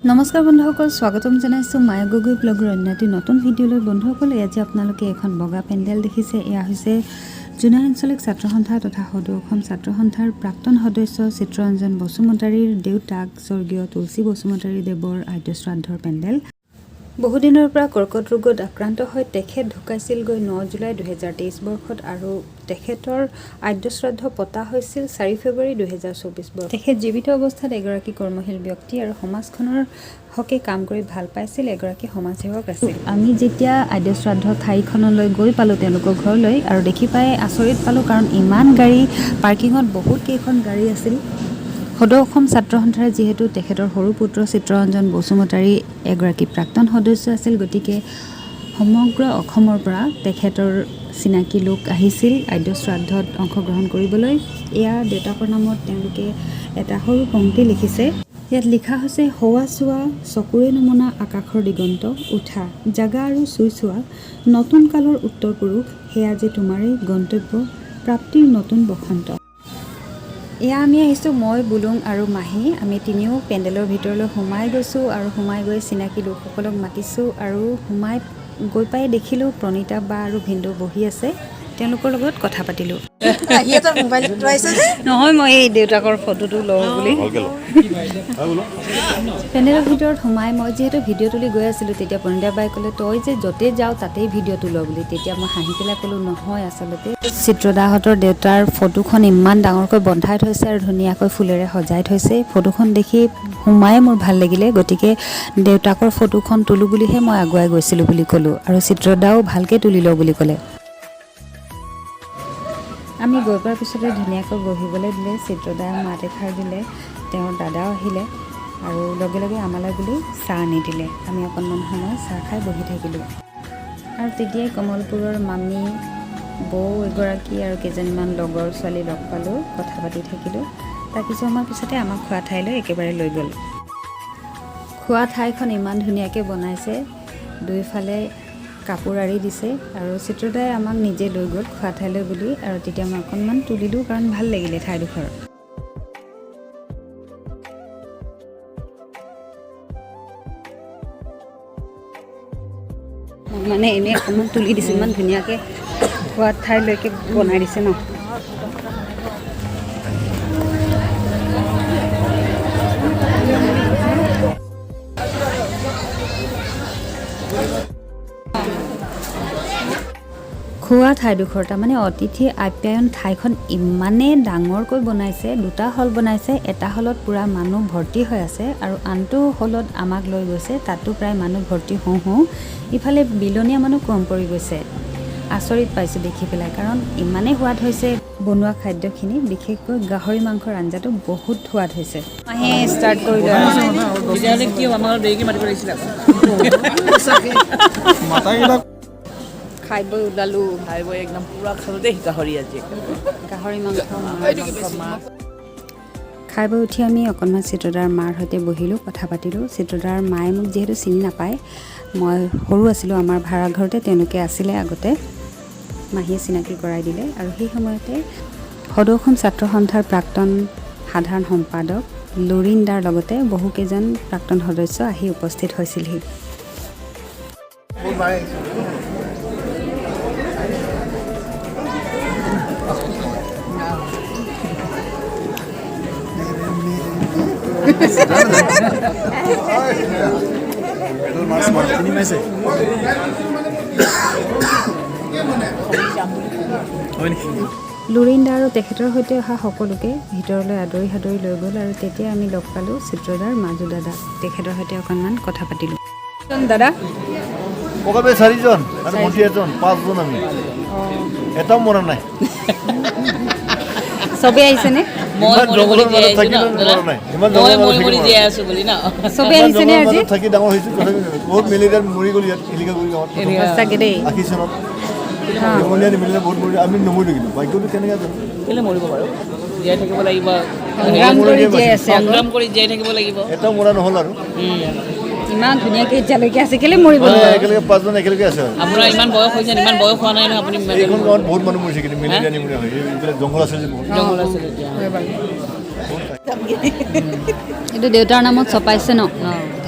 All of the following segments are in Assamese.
নমস্কাৰ বন্ধুসকল, স্বাগতম জনাইছোঁ মায়া গগৈ ব্লগৰ অন্য এটি নতুন ভিডিঅ'লৈ। বন্ধুসকল, ইয়াত যে আপোনালোকে এখন বগা পেণ্ডেল দেখিছে, এয়া হৈছে জোনাই আঞ্চলিক ছাত্ৰ সন্থা তথা সদৌ অসম ছাত্ৰ সন্থাৰ প্ৰাক্তন সদস্য চিত্ৰৰঞ্জন বসুমতাৰীৰ দেউতাক স্বৰ্গীয় তুলসী বসুমতাৰী দেৱৰ আদ্যশ্ৰাদ্ধৰ পেণ্ডেল। বহুদিনৰ পৰা কৰ্কট ৰোগত আক্ৰান্ত হৈ তেখেত ঢুকাইছিলগৈ 9 জুলাই 2023 বৰ্ষত আৰু তেখেতৰ আদ্যশ্ৰাদ্ধ পতা হৈছিল 4 ফেব্ৰুৱাৰী 2024 বৰ্ষত। তেখেত জীৱিত অৱস্থাত এগৰাকী কৰ্মশীল ব্যক্তি আৰু সমাজখনৰ হকে কাম কৰি ভাল পাইছিল, এগৰাকী সমাজসেৱক আছিল। আমি যেতিয়া আদ্যশ্ৰাদ্ধ ঠাইখনলৈ গৈ পালোঁ, তেওঁলোকৰ ঘৰলৈ, আৰু দেখি পাই আচৰিত পালোঁ, কাৰণ ইমান গাড়ী, পাৰ্কিঙত বহুত কেইখন গাড়ী আছিল। সদৌ অসম ছাত্ৰ সন্থাৰ যিহেতু তেখেতৰ সৰু পুত্ৰ চিত্ৰৰঞ্জন বসুমতাৰী এগৰাকী প্ৰাক্তন সদস্য আছিল, গতিকে সমগ্ৰ অসমৰ পৰা তেখেতৰ চিনাকি লোক আহিছিল আদ্যশ্ৰাদ্ধত অংশগ্ৰহণ কৰিবলৈ। এয়া দেউতাকৰ নামত তেওঁলোকে এটা সৰু পংক্তি লিখিছে। ইয়াত লিখা হৈছে, "সৌৱা চোৱা, চকুৰে নমনা আকাশৰ দিগন্ত, উঠা, জাগা আৰু চুই চোৱা নতুন কালৰ উত্তৰ পুৰুষ, সেয়া যে তোমাৰেই গন্তব্য প্ৰাপ্তিৰ নতুন বসন্ত।" এয়া আমি আহিছোঁ, মই, বুলুং আৰু মাহী। আমি তিনিও পেণ্ডেলৰ ভিতৰলৈ সোমাই গৈছোঁ আৰু সোমাই গৈ চিনাকি লোকসকলক মাতিছোঁ। আৰু সোমাই গৈ পাই দেখিলোঁ প্ৰণীতা বা আৰু ভিনদেউ বহি আছে। তেওঁলোকৰ লগত কথা পাতিলোঁ। সিহঁতৰ মোবাইলটো আহিছে যে। নহয়, মই এই দেউতাকৰ ফটোটো লওঁ বুলি। পেণ্ডেলৰ ভিতৰত সোমাই মই যিহেতু ভিডিঅ' তুলি গৈ আছিলোঁ, তেতিয়া প্ৰণীতা বাই ক'লে, "তই যে য'তেই যাওঁ তাতেই ভিডিঅ' তোল" বুলি। তেতিয়া মই হাঁহি পেলাই ক'লোঁ, নহয়, আচলতে চিত্ৰদাহঁতৰ দেউতাৰ ফটোখন ইমান ডাঙৰকৈ বন্ধাই থৈছে আৰু ধুনীয়াকৈ ফুলেৰে সজাই থৈছে। ফটোখন দেখি সোমাই মোৰ ভাল লাগিলে, গতিকে দেউতাকৰ ফটোখন তোলোঁ বুলিহে মই আগুৱাই গৈছিলোঁ বুলি ক'লোঁ। আৰু চিত্ৰদাও ভালকৈ তুলি লওঁ বুলি ক'লে। আমি গৈ পোৱাৰ পিছতে ধুনীয়াকৈ বহিবলৈ দিলে। চিত্ৰদাই মাত এষাৰ দিলে, তেওঁৰ দাদাও আহিলে আৰু লগে লগে আমালৈ বুলি চাহ আনি দিলে। আমি অকণমান সময় চাহ খাই বহি থাকিলোঁ। আৰু তেতিয়াই কমলপুৰৰ মামী বৌ এগৰাকী আৰু কেইজনীমান লগৰ ছোৱালী লগ পালোঁ, কথা পাতি থাকিলোঁ। তাৰ কিছু সময় পিছতে আমাক খোৱা ঠাইলৈ একেবাৰে লৈ গ'ল। খোৱা ঠাইখন ইমান ধুনীয়াকৈ বনাইছে, দুয়োফালে কাপোৰ আঁৰি দিছে। আৰু চিত্ৰদাই আমাক নিজে লৈ গ'ল খোৱা ঠাইলৈ বুলি। আৰু তেতিয়া মই অকণমান তুলিলোঁ, কাৰণ ভাল লাগিলে ঠাইডোখৰ। মই মানে এনেই অকণমান তুলি দিছোঁ। ইমান ধুনীয়াকৈ খোৱা ঠাইলৈকে বনাই দিছে ন। খোৱা ঠাইডোখৰ, তাৰমানে অতিথি আপ্যায়ন ঠাইখন ইমানেই ডাঙৰকৈ বনাইছে। দুটা হল বনাইছে। এটা হলত পূৰা মানুহ ভৰ্তি হৈ আছে আৰু আনটো হলত আমাক লৈ গৈছে, তাতো প্ৰায় মানুহ ভৰ্তি হওঁ হওঁ। ইফালে বিলনীয়া মানুহ কম পৰি গৈছে। আচৰিত পাইছোঁ দেখি পেলাই, কাৰণ ইমানেই সোৱাদ হৈছে বনোৱা খাদ্যখিনি। বিশেষকৈ গাহৰি মাংসৰ আঞ্জাটো বহুত সোৱাদ হৈছে। মাহে ষ্টাৰ্ট কৰিলোঁ আৰু। তেতিয়াহ'লে কি হ'ব? আমাৰ দেৰিকৈ মাতিব লাগিছিলে আকৌ। খাই বৈ ওলালোঁ। খাই বৈ একদম পূৰা খালোঁ দেই গাহৰি আজি একেবাৰে। গাহৰি মাংস, মাছ। খাই বৈ উঠি আমি অকণমান চিত্ৰদাৰ মাৰ সৈতে বহিলোঁ, কথা পাতিলোঁ। চিত্ৰদাৰ মায়ে মোক যিহেতু চিনি নাপায়, মই সৰু আছিলোঁ, আমাৰ ভাড়াঘৰতে তেওঁলোকে আছিলে আগতে। মাহীয়ে চিনাকি কৰাই দিলে। আৰু সেই সময়তে সদৌ অসম ছাত্ৰ সন্থাৰ প্ৰাক্তন সাধাৰণ সম্পাদক লুৰিণ দাৰ লগতে বহুকেইজন প্ৰাক্তন সদস্য আহি উপস্থিত হৈছিলহি। লুৰিণ দা আৰু তেখেতৰ সৈতে অহা সকলোকে ভিতৰলৈ আদৰি সাদৰি লৈ গ'ল। আৰু তেতিয়া আমি লগ পালোঁ চিত্ৰদাৰ মাজু দাদাক। তেখেতৰ সৈতে অকণমান কথা পাতিলোঁ। দাদা। ককাই চাৰিজন আৰু ভণ্টি এজন, পাঁচজন আমি। এটাও মৰা নাই। চবেই আহিছেনে? মই ইমান মৰি মৰি জংঘলৰ জীয়াই মাজত আছো ন থাকিলেও দাদা? মৰা নাই। ইমান মই জংঘলৰ মৰি মাজত মৰি থাকি জীয়াই আছো বুলি ন। চবেই ইমান আহিছেনে জংঘলৰ আজি? মাজত থাকি ডাঙৰ হৈছোঁ, তথাপি বহুত মেলেৰিয়াত মৰি গ'ল ইয়াত শিলিখাগুৰি গাঁৱত। সঁচাকৈ দেই। 80 চনত নিমুনীয়া, নিমেলিয়া বহুত মৰি, আমি নমৰিলোঁ। কিন্তু ভাগ্যটো কেনেকৈ জানো। কেলে মৰিব বাৰু? জীয়াই থাকিব লাগিব। সংগ্ৰাম কৰি জীয়াই আছে আকৌ। সংগ্ৰাম কৰি জীয়াই থাকিব লাগিব। এটাও মৰা নহ'ল আৰু। ইমান ধুনীয়াকৈ এতিয়ালৈকে আছে, কেলৈ মৰিব? মানে একেলগে পাঁচজন একেলগে আছে আৰু। আপোনাৰ ইমান বয়স হৈছে, ইমান বয়স হোৱা নাই নহয় আপুনি। এইখন গাঁৱত বহুত মানুহ মৰিছে, কিন্তু মেলেৰিয়া নিমুনীয়া হয়। এইবিলাক জংঘল আছে যে বহুত। জংঘল আছে তেতিয়া। হয় বাৰু। এইটো দেউতাৰ নামত ছপাইছে ন?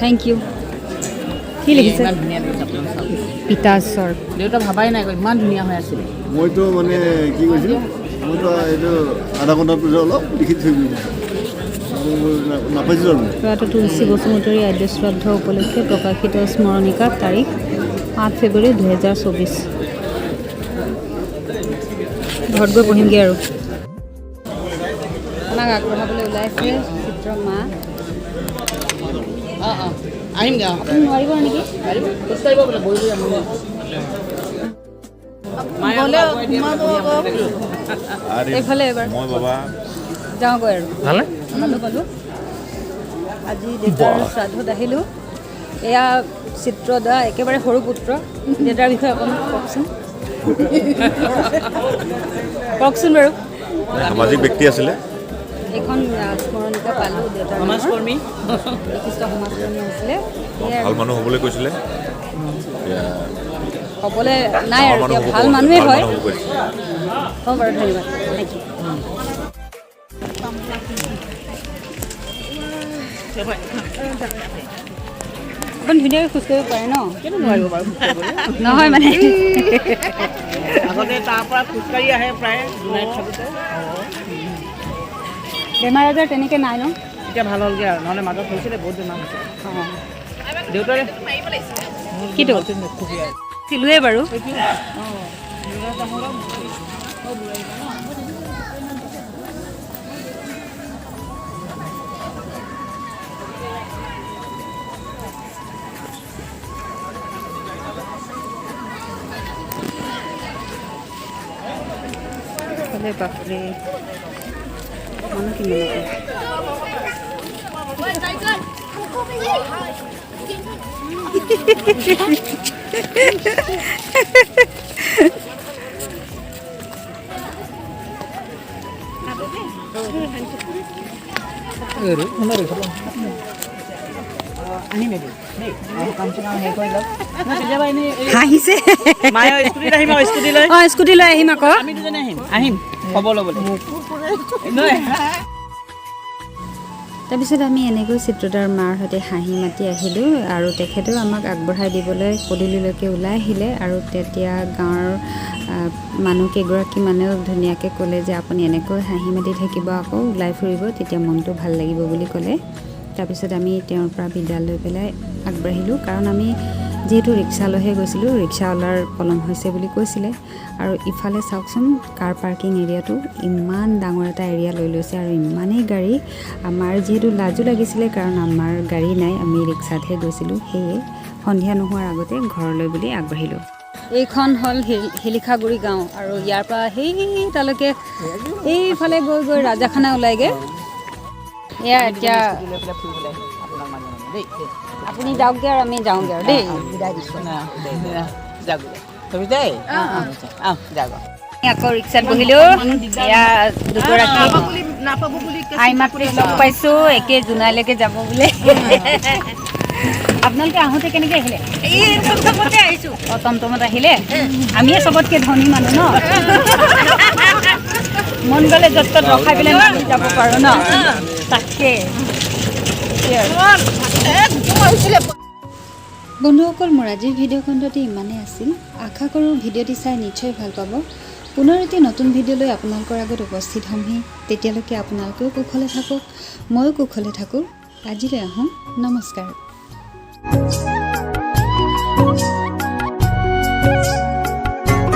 Thank U. কি লিখিছে? ইমান ধুনীয়া লাগিছে আপোনাৰ চাওক। পিতাশ্বৰ। দেউতা ভাবাই নাই আকৌ, ইমান ধুনীয়া হৈ আছিলে। মইতো মানে কি কৈছোঁ, মইতো এইটো আধা ঘণ্টাৰ পিছত অলপ লিখি থৈ দিছোঁ আৰু মই নাপাইছিলোঁ আৰু। প্ৰয়াত তুলসী বসুমতাৰী আদ্যশ্ৰাদ্ধ উপলক্ষে প্ৰকাশিত স্মৰণিকা, তাৰিখ 8 ফেব্ৰুৱাৰী 2024। ঘৰত গৈ পঢ়িমগৈ আৰু। আমাক আগবঢ়াবলৈ ওলাইছে চিত্ৰ মা। অঁ অঁ আহিমগৈ, অঁ। আপুনি নোৱাৰিব নেকি? পাৰিব, খোজকাঢ়িব বোলে, বহি বহি আমনি। গ'লে সোমাব আকৌ। এইফালে এবাৰ মই বাবা যাওঁগৈ আৰু। ভালে। পালোঁ পালোঁ। আজি দেউতাৰ শ্ৰাদ্ধত আহিলোঁ। এয়া চিত্ৰদা, একেবাৰে সৰু পুত্ৰ। দেউতাৰ বিষয়ে অকণমান কওকচোন, কওকচোন বাৰু। সামাজিক ব্যক্তি আছিলে। এইখন স্মৰণিকা পালোঁ দেউতাৰ নামৰ। সমাজকৰ্মী। বিশিষ্ট সমাজকৰ্মী আছিলে সেয়াই। ভাল মানুহ হ'বলৈ কৈছিলে এতিয়া। হ'বলৈ নাই ডাঙৰ আৰু মানুহ এতিয়া হ'ব ভাল কৈছে, মানুহেই ভাল হয়। মানুহ হ'ব কৈছে। হ'ব বাৰু, ধন্যবাদ, thank U. আপুনি ধুনীয়াকৈ খোজকাঢ়িব পাৰে ন? কেলৈ নোৱাৰিব বাৰু খোজকাঢ়িবলৈ? নহয় মানে। আগতে তাৰ পৰা খোজকাঢ়ি আহে প্ৰায় জোনাইত থাকোঁতে। বেমাৰ আজাৰ তেনেকৈ নাই ন? এতিয়া ভাল হ'লগৈ আৰু, নহ'লে মাজত হৈছিলে, বহুত বেমাৰ হৈছিলে দেউতাৰে। কিটো চিলোৱে বাৰু। ইফালে বাপৰে, মানুহ কিমান আছে। আহিম এদিন দেই, কাম চাম হেৰি কৰি লওক। নহয়, কেতিয়াবা এনেই এই হাঁহিছে। মায়ে স্কুটিত আহিম আৰু স্কুটি লৈ। অঁ, স্কুটি লৈ আহিম আকৌ। আমি দুজনে আহিম আহিম খবৰ ল'বলৈ নহয়। তাৰপিছত আমি এনেকৈ চিত্ৰদাৰ মাৰ সৈতে হাঁহি মাতি আহিলোঁ আৰু তেখেতেও আমাক আগবঢ়াই দিবলৈ পদূলিলৈকে ওলাই আহিলে। আৰু তেতিয়া গাঁৱৰ মানুহ কেইগৰাকীমানেও ধুনীয়াকৈ ক'লে যে আপুনি এনেকৈ হাঁহি মাতি থাকিব, আকৌ ওলাই ফুৰিব, তেতিয়া মনটো ভাল লাগিব বুলি ক'লে। তাৰপিছত আমি তেওঁৰ পৰা বিদা লৈ পেলাই আগবাঢ়িলোঁ, কাৰণ আমি যিহেতু ৰিক্সালৈহে গৈছিলোঁ, ৰিক্সাৱালাৰ পলম হৈছে বুলি কৈছিলে। আৰু ইফালে চাওকচোন, কাৰ পাৰ্কিং এৰিয়াটো ইমান ডাঙৰ এটা এৰিয়া লৈ লৈছে আৰু ইমানেই গাড়ী। আমাৰ যিহেতু লাজো লাগিছিলে, কাৰণ আমাৰ গাড়ী নাই, আমি ৰিক্সাতহে গৈছিলোঁ। সেয়ে সন্ধিয়া নোহোৱাৰ আগতে ঘৰলৈ বুলি আগবাঢ়িলোঁ। এইখন হ'ল শিলিখাগুৰি গাঁও আৰু ইয়াৰ পৰা সেই তালৈকে এইফালে গৈ গৈ ৰাজাখানা ওলাইগৈ। এয়া এতিয়া লৈ পেলাই ফুৰিবলৈ আহিম আপোনাক মাজে মাজে দেই। আপুনি যাওকগৈ আৰু আমি যাওঁগৈ আৰু দেই, বিদায় দিছোঁ। যাওক তুমি দেই, অঁ, যাওক। আকৌ ৰিক্সাত বহিলোঁ। এয়া দুগৰাকী আই মাতৃক লগ পাইছোঁ, একে জোনাইলৈকে যাব বোলে। আপোনালোকে আহোঁতে কেনেকৈ আহিলে? অঁ, টমটমত আহিলে। আমিয়ে চবতকৈ ধনী মানুহ ন? মন গ'লে য'ত ত'ত ৰখাই পেলাই নামি যাব পাৰোঁ ন? তাকে সেইটোৱে আৰু। বন্ধুসকল, মোৰ আজিৰ ভিডিঅ' খণ্ডটি ইমানেই আছিল। আশা কৰোঁ ভিডিঅ'টি চাই নিশ্চয় ভাল পাব। পুনৰ এটি নতুন ভিডিঅ' লৈ আপোনালোকৰ আগত উপস্থিত হ'মহি। তেতিয়ালৈকে আপোনালোকেও কুশলে থাকক, ময়ো কুশলে থাকোঁ। আজিলৈ আহোঁ, নমস্কাৰ।